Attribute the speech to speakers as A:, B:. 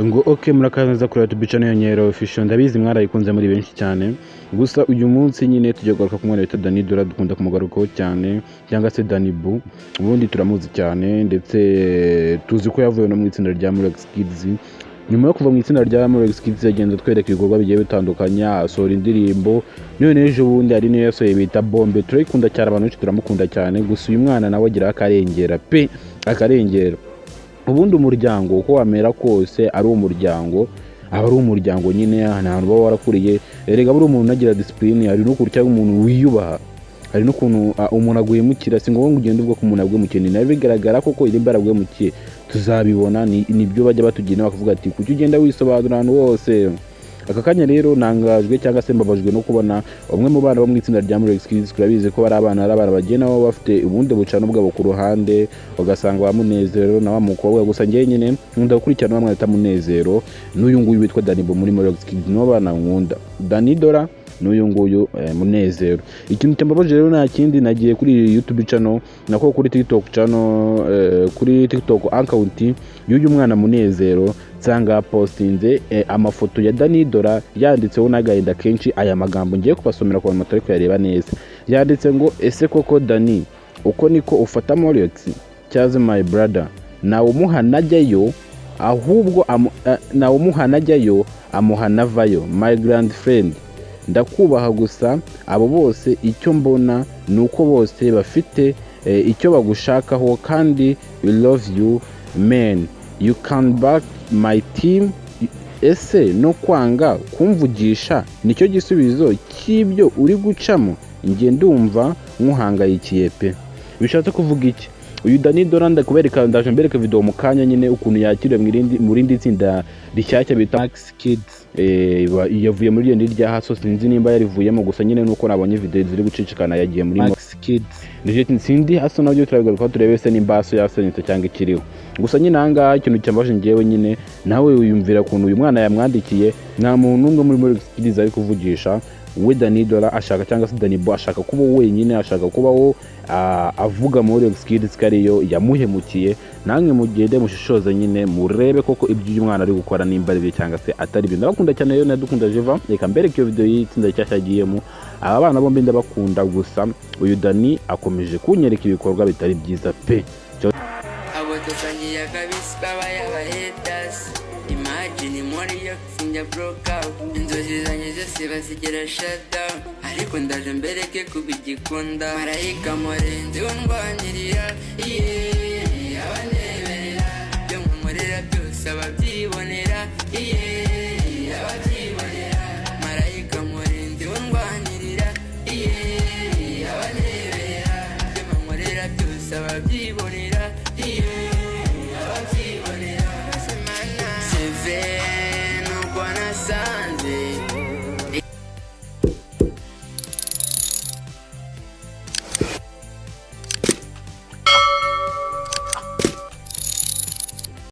A: Ngo ok, murakaza kuri YouTube channel ya Nyero Official. Ndabizi mwarayikunze muri benshi cyane. Gusa uyu munsi nyine tujya kugaruka ku mwana bita Danny Dora, dukunda kumugarukaho cyane, cyangwa se Danny Bu. Ubundi turamuzi cyane, ndetse tuzi ko yavuye no mu itsinda rya Murex Kids. Nyuma yo kuva mu itsinda rya Murex Kids, yagenda atwereka ibikorwa bigiye bitandukanye, asohora indirimbo. None ejo bundi hari niyo yasohoye bita Bombe. Turayikunda cyane, abantu benshi turamukunda cyane. Gusa uyu mwana nawe agira akarengera pe, akarengera. Ubundi umuryango uko wamera kose ari umuryango, aba ari umuryango nyine, ni ahantu uba warakuriye. Erega buri umuntu agira discipline, hari n'ukuntu cyangwa umuntu wiyubaha, hari n'ukuntu umuntu aguhemukira. Si ngombwa ngo ugende uvuga ko umuntu aguhemukiye, ni nayo bigaragara koko irimba araguhemukiye, tuzabibona. Nibyo bajya batugira inama, bakavuga ati: "Kuki ugenda wisobanura ahantu hose?" Aka kanya rero nangajwe cyangwa se mbabajwe no kubona umwe mu bana bo mu itsinda rya Murex Kids. Turabizi ko bari abana, ari abana bagenda nabo bafite ubundi bucano bwabo ku ruhande, ugasanga ba Munezero na wa mukobwa. Gusa njyewe nyine nkunda gukurikirana wa mwana bita Munezero n'uyu nguyu witwa Danny Bo muri Murex Kids. Nibo bana nkunda, Danny Dora n'uyu nguyu Munezero. Ikintu cyambabaje rero nta kindi, nagiye kuri YouTube channel, nako kuri TikTok channel, kuri TikTok account y'uyu mwana Munezero, nsanga postinze amafoto ya Danny Dora, yanditseho n'agahinda kenshi aya magambo ngiye kubasomera ku bantu batari kuyareba neza. Yanditse ngo: "Ese koko Danny, uko niko ufata Morex? Cyaze my brother, nawumuha najyayo, ahubwo nawumuha najyayo, amuha navayo. My grand friend, ndakubaha. Gusa abo bose icyo mbona ni uko bose bafite icyo bagushakaho, kandi we love you man, you can back my team. Ese no kwanga kumvugisha nicyo gisubizo cy'ibyo uri gucamo? Njye ndumva nkuhangayikiye pe." Bishatse kuvuga iki? Uyu Danny Dora, ndakubereka, ndaje mbereka video mu kanya nyine ukuntu yakiriwe mu rindi tsinda rishyashya bita Max Kids. Yavuye muri iryo rya Haso, sinzi nimba yarivuyemo, gusa nyine nuko nabonye video ziri gucicikana yagiye muri Max Kids. Nivyo, sindi Haso nabyo turabigarukaho, turebe se nimba Haso yasenyutse cyangwa ikiriho. Gusa nyine ahangaha ikintu cyambaje njyewe nyine, nawe wiyumvira ukuntu uyu mwana yamwandikiye. Nta muntu n'umwe muri Max Kids ari kuvugisha. We Danny Dora ashaka, cyangwa se Danny Bo, ashaka kuba wenyine, ashaka kubaho avuga muri Max Kids ko ariyo yamuhemukiye. Namwe mugende mushishoze nyine, murebe koko ibyo uyu mwana ari gukora nimba ari byo cyangwa se atari byo. Ndabakunda cyane rero, ndadukunda Jeva. Reka mbereke iyo video y'itsinda rishyashya agiyemo. Aba bana bombi ndabakunda, gusa uyu Danny akomeje kunyereka ibikorwa bitari byiza pe.
B: Abo dusangiye akabisi babaye aba haters. Imagine muri yo sinjya broke out, inzozi zanjye zose bazigera shut down, ariko ndaje mbereke kubigikunda. Marayika murinzi undwanirira, yeah, abandeberera ibyo nkunkorera byose ababyibonera, yeah, ababyibonera. Marayika murinzi undwanirira, yeah, abandeberera ibyo nkunkorera byose ababyibonera, yeah, ababyibonera. Seve nuko nasanze.